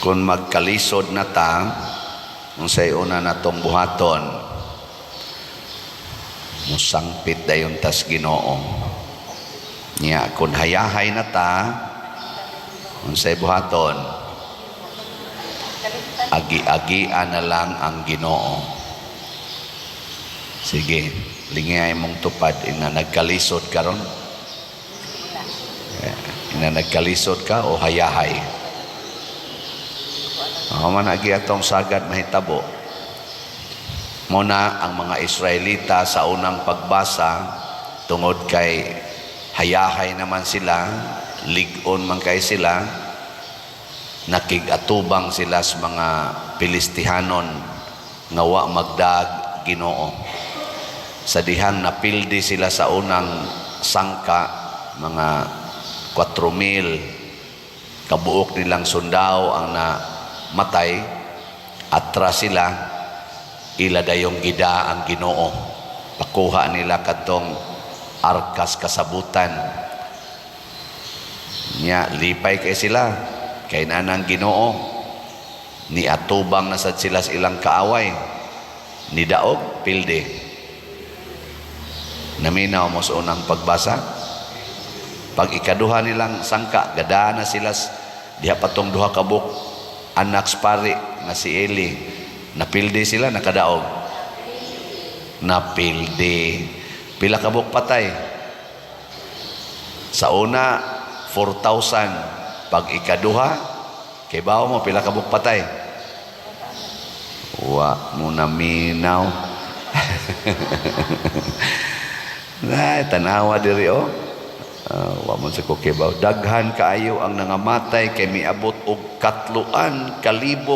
Kung magkalisod na ta, unsay una natong buhaton? Musangpit dayon tas Ginoo. Nya kung hayahay na ta, unsay buhaton? Agi-agian na lang ang Ginoo. Sige, lingay mong tupad ina nagkalisod karon. Eh, ina nagkalisod ka o hayahay? Mao man agi atong sagad mahitabo. Muna ang mga Israelita sa unang pagbasa, tungod kay hayahay naman sila, lig-on man kay sila, nakig-atubang sila sa mga Pilistihanon nga wa magdag Ginoo. Sa dihang napildi sila sa unang sangka, mga 4,000 kabuok nilang sundao ang namatay, atras sila, ila dayong gida ang Ginoo. Pakuha nila kadtong arkas kasabutan. Nya lipay kay sila kay nanang Ginoo, ni atubang na sad sila sa ilang kaaway, ni daog pildi. Naminaw mo sa unang pagbasa? Pag ikaduha nilang sangka, gada na sila diha patong duha ka buok anak sa pari nga si Eli. Napildi sila, nakadaog? Napildi. Pila ka buok patay sa una? 4,000. Pag ikaduha, kay bawo mo pila ka buok patay? Wa mo naminaw na, tanawa diri oh. Wa man sa ko kibaw. Daghan kaayo ang nangamatay kay miabot og 3,000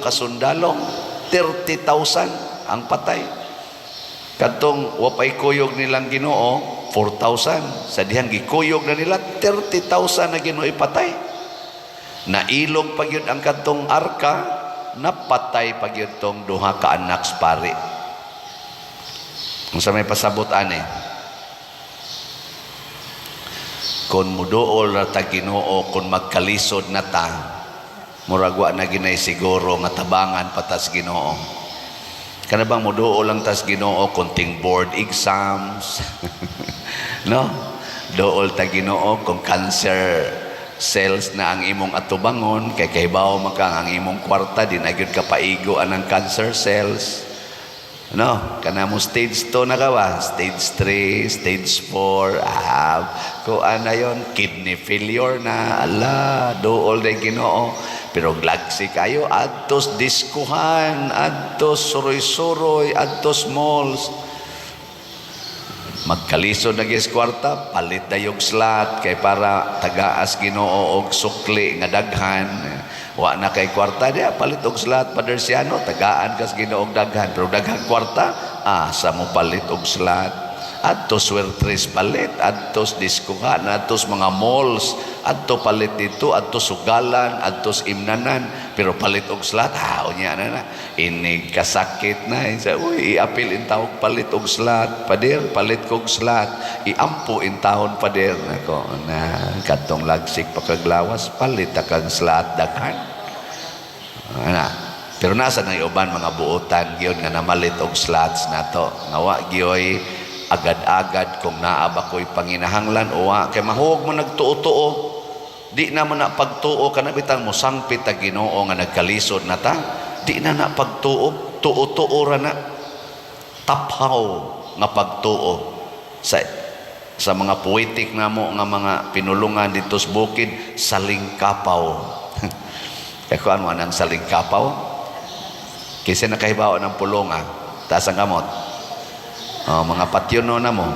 ka sundalo. 30,000 ang patay. Kadtong wa pay kuyog nilang Ginoo, 4,000. Sa dihang gikuyog na nila, 30,000 na Ginoo ipatay. Nailog pa gyud ang kadtong arka, napatay pa gyud tong duha ka anak sa pari. Unsa may pasabot ani? Kung muduol ra ta Ginoo, kung magkalisod na ta, murag wa na ginay siguro nga tabangan patas Ginoo. Kana bang muduol lang tas Ginoo konting board exams, no? Duol ta Ginoo kung cancer cells na ang imong atubangon, kay kahibaw man ka ang imong kwarta di na gyud ka paigo anang cancer cells. No, kana mo stage 2 na ka ba? Stage 3, stage 4, kuan na yon, kidney failure na, ala, duol day Ginoo. Pero lagsi kayo, adtos diskuhan, adtos suroy-suroy, adtos malls. Magkalisod na gis kwarta, palit dayog slot kay para tagaas Ginoo og sukli nga daghan. Wa na kay kwarta diya, palit og slot, Pader Siano, tagaan kas Ginoo og daghan. Pero daghang kwarta, asa mo palit og slot? Adto swertres palit, adtos diskuhan, adtos mga malls, adto palit dito, adto sugalan, adtos imnanan, pero palit og slot, ha, unya na na. Inig kasakit na, sa, uy, iapil in tawag palit og slot, pader, palit kog slot, iampo in taon, pader, nako, na, kadtong lagsik pakaglawas, palit akang slot daghan. Ana. Pero nasa na uban mga buotan gyud nga namalit og slots nato. Nga wa gyoy agad-agad kung naa ba ko'y panginahanglan o wa kay mahuog mo nagtuo-tuo. Di na mo na pagtuo kana bitang mo sangpit ta Ginoo nga nagkalisod na ta. Di na na pagtuo, tuo-tuo ra na. Taphaw nga pagtuo sa mga poetic namo nga mga pinulungan dito sa bukid, salingkapaw. Kaya kuan mo anang salingkapaw? Kinsa nakahibaw ng pulong ah? Taas ang kamot. Oh, mga patyono na mo.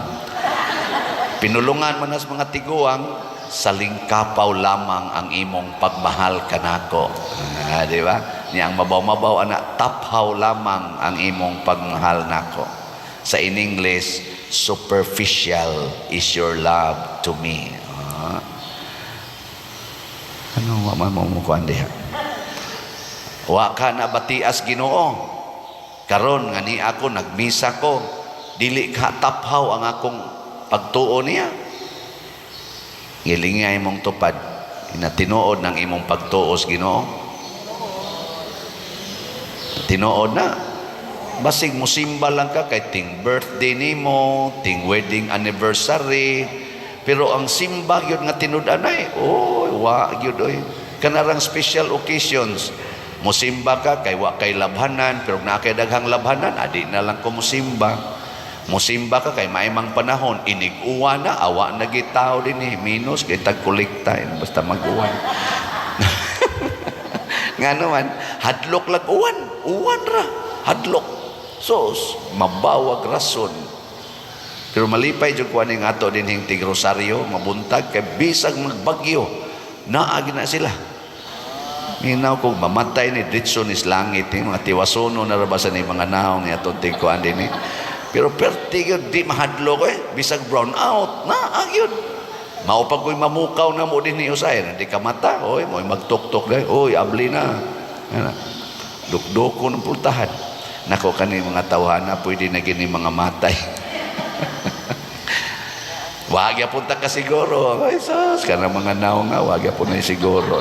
Pinulungan mo na sa mga tiguang, salingkapaw lamang ang imong pagmahal kanako. Ah, di ba? Ni ang mabaw-mabaw ana, taphaw lamang ang imong pagmahal nako. Sa in English, superficial is your love to me. Ah. Ano wa man mo mukuan diha? Wa ka na batias Ginoo. Karon nga ni ako nagmisa ko, dili ka taphaw ang akong pagtuo niya. Ngilingay mong tupad, ina tinuod ng imong pagtuo sa Ginoo. Tinuod na. Basig musimba lang ka kay ting birthday nimo, ting wedding anniversary, pero ang simba gyud nga tinud-anay, oy, wa gyud oy. Kanarang special occasions, musimba ka kay wa kay labhanan, pero naa kay daghang labhanan, adi na lang ko musimba. Musimba ka kay maimang panahon, inig-uwan na, awa na gitaw din eh, minus kay tagkolekta, basta mag-uwan. Nga naman, hadlok lag uwan, uwan ra, hadlok. Sos, mabawag rason. Pero malipay jud ko aning ato dinhing tig Rosario, mabuntag kay bisag magbagyo, naa na sila. Minaw kog mamatay ni diretso ni langit ni mga tiwasono na ra ba sa ni mga naong ni atong tigkuan dinhi. Pero perti gyud di mahadlok eh, bisag brown out, naa gyud. Mao pa ko'y mamukaw na mo dinhi usay, di ka mata, oy, mo'y magtuktok dai, oy, abli na. Ana. Dukdoko ng pultahan. Nako kani mga tawhana pwede na gini mga matay. Wag yapon ta ka siguro. Ay sus, kana mga naong nga wag yapon na siguro.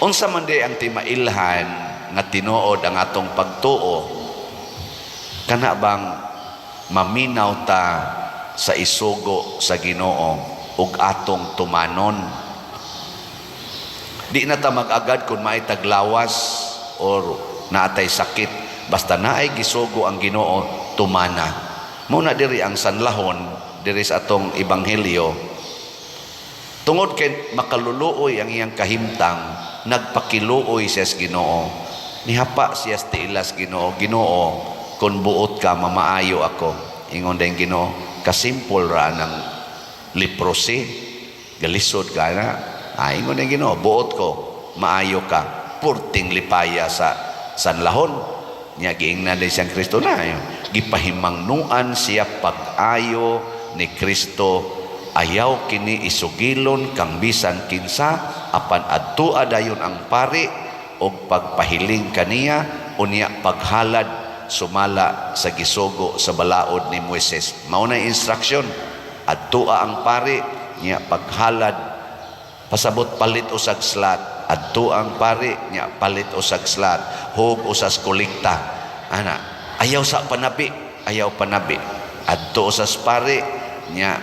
Unsa man di ang timailhan nga tinuod ang atong pagtuo, kana bang maminaw ta sa isugo sa Ginoo ug atong tumanon? Di na ta mag-agad kung maay taglawas or naatay sakit, basta naay gisugo ang Ginoo, tumana. Muna diri ang sanlahon diri sa atong ebanghelyo, tungod kay makaluluoy ang iyang kahimtang, nagpakiluoy siya sa Ginoo, nihapa siya sa tiilas Ginoo. "Ginoo, kung buot ka, mamaayo ako." Ingon din Ginoo, "Kasimple ra ng leprosy, galisod ka na." Ay, ingon din Ginoo, "Buot ko, maayo ka." Purting lipaya sa sanlahon niya. Giingnan din siyang Kristo na gipahimangnuan siya pag-ayo ni Kristo. "Ayaw kini isugilon kang bisan kinsa, apan adtua dayon ang pari og pagpahiling kaniya, unya paghalad sumala sa gisugo sa balaod ni Moises." Mao na instruction, adtua ang pari nya paghalad, pasabot palit usag slot, adto ang pari nya palit usag slot, hug usas kolekta ana, ayaw sa panabi, ayaw panabi, adto usas pari nya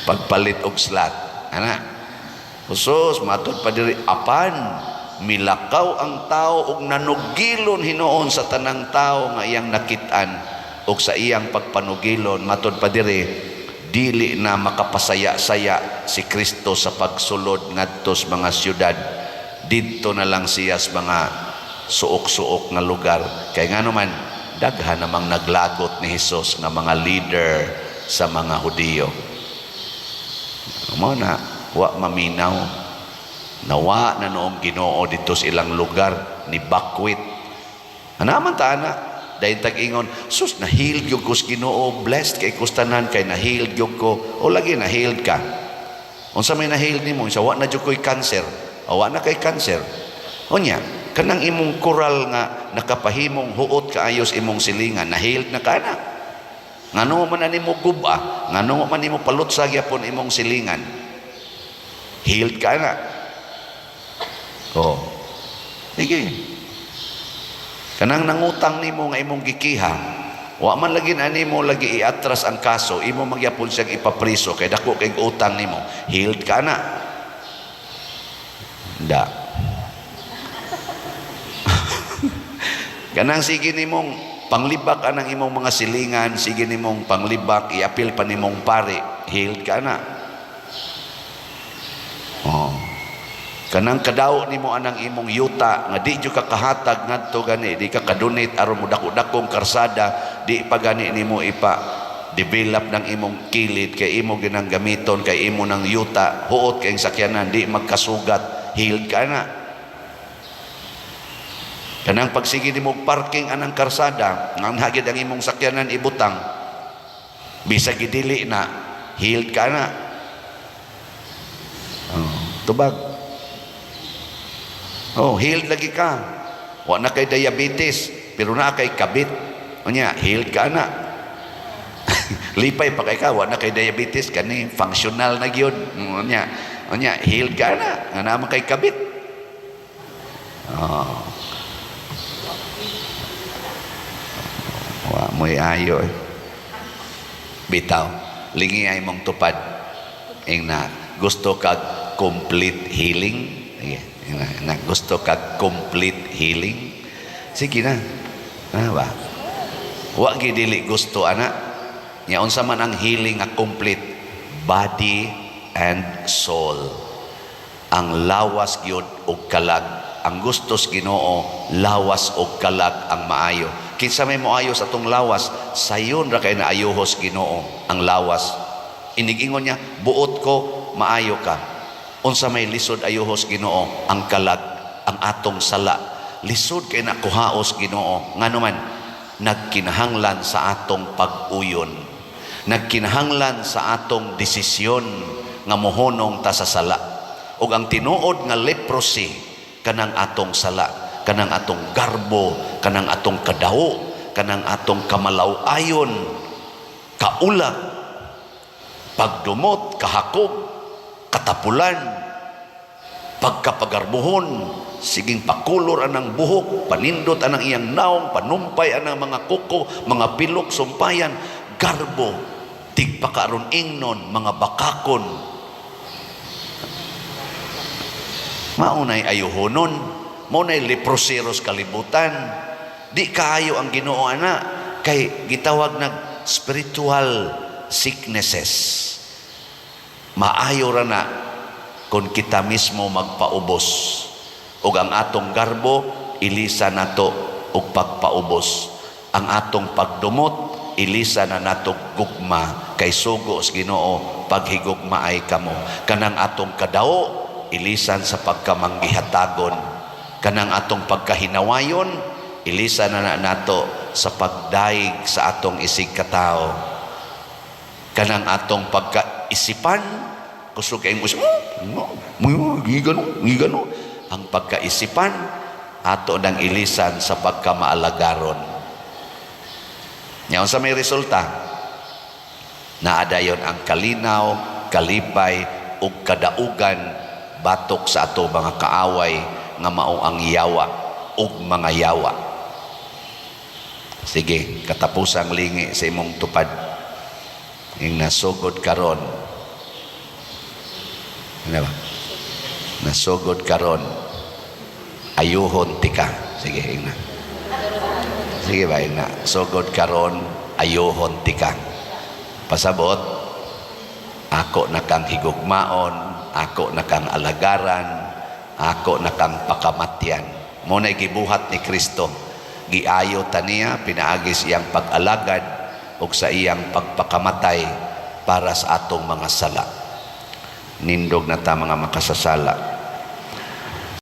pagpalit og slot ana. Husos, matud pa diri, apan milakaw ang tao og nanugilon hinuon sa tanang tao nga iyang nakit-an, og sa iyang pagpanugilon, matud pa diri, dili na makapasaya-saya si Kristo sa pagsulod ngadto sa mga syudad. Didto na lang siya sa mga suok-suok nga lugar, kay ngano man daghan namang naglagot ni Hesus nga mga leader sa mga Hudiyo. Mo na wa maminaw, nawa na noong Ginoo dito sa ilang lugar ni bakwit. Ana man ta ana dahil tag-ingon, "Sus, na-healed gyud ko sa Ginoo, blessed kay kustanan kay na-healed gyud ko." O lagi, na-healed ka. Unsa may na-healed nimo? Sa wa na jud ko'y cancer. O wa na kay cancer. Unya, kanang imong koral nga nakapahimong huot kaayos imong silingan, na-healed na ka na? Ngano man na nimo guba? Ngano man nimo palutsa gyapon imong silingan? Healed ka na? Oh. Sige. Kanang nangutang nimo nga imong gikiha, wa man lagi na nimo lagi iatras ang kaso, imo magyapon siyang ipapriso kay dako kay utang nimo. Healed ka na? Da. Kanang sige nimong panglibak anang imong mga silingan, sige nimong panglibak, iapil pa nimong pare, healed ka na? Oh. Kanang kadaw nimo anang imong yuta nga di jud ka kahatag ngadto gani, di ka kadunit aron mo dako-dakong karsada, di pa gani nimo ipa develop ng imong kilid kay imo ginang gamiton kay imo ng yuta, huot kay sakyanan, di magkasugat, healed ka na? Kanang pagsige nimo parking anang karsada, nga hagid ang imong sakyanan ibutang, bisag gidili na, healed ka na? Oh, tubag. Oh, healed lagi ka. Wa na kay diabetes, pero naa kay kabit. Unya, healed ka na? Lipay pa kay ka, wa na kay diabetes, kani functional na gyud. Unya, unya, healed ka na? Nga naa man kay kabit. Oh. Wa mo'y ayo eh. Bitaw, lingi ay mong tupad. Ing na gusto kag complete healing. Sige, ing na gusto kag complete healing. Sige na. Ah, ba? Wa gi dili gusto ana. Nya unsa man ang healing nga complete? Body and soul. Ang lawas gyud ug kalag. Ang gusto sa Ginoo, lawas ug kalag ang maayo. Kinsa may moayo sa atong lawas, sayon ra kay naayuhos Ginoo ang lawas. Inigingon niya, "Buot ko, maayo ka." Unsa may lisod ayuhos Ginoo? Ang kalag, ang atong sala. Lisod kay nakuhaos Ginoo. Ngano man, nagkinahanglan sa atong pag-uyon. Nagkinahanglan sa atong desisyon nga mohunong ta sa sala. Ug ang tinuod nga leprosy, kanang atong sala, kanang atong garbo, kanang atong kadawo, kanang atong kamalaw-ayon, kaulak, pagdumot, kahakog, katapulan, pagkapagarbuhon, siging pakulor anang buhok, panindot anang iyang naong, panumpay anang mga kuko, mga pilok, sumpayan, garbo, tigpakaron ingnon, mga bakakon. Maunay ayuhonon, maunay leproseros kalibutan. Di kaayo ang Ginoo ana kay gitawag nag spiritual sicknesses. Maayo ra na kung kita mismo magpaubos ug ang atong garbo ilisa nato og pagpaubos. Ang atong pagdumot ilisa na nato gugma kay sugo sa Ginoo, "Paghigugmaay kamo." Kanang atong kadao ilisan sa pagkamanggihatagon. Kanang atong pagkahinawayon ilisan na nato sa pagdaig sa atong isig katao. Kanang atong pagkaisipan, kusog kay mo, no, gigano gigano, ang pagkaisipan ato nang ilisan sa pagkamaalagaron. Nya unsa may resulta? Naadayon ang kalinaw, kalipay ug kadaugan batok sa ato mga kaaway nga mao ang yawa ug mga yawa. Sige, katapusang lingi sa imong tupad. Ing nasugod karon. Ano ba? Nasugod karon. Ayuhon tika. Sige, ing na. Sige ba, ing na. Sugod karon, ayuhon tika. Pasabot, ako na kang higugmaon, ako na kang alagaran, ako na kang pakamatyan. Mao na gibuhat ni Kristo. Giayo ta niya pinaagi sa iyang pag-alagad ug sa iyang pagpakamatay para sa atong mga sala. Nindog na ta, mga makasasala.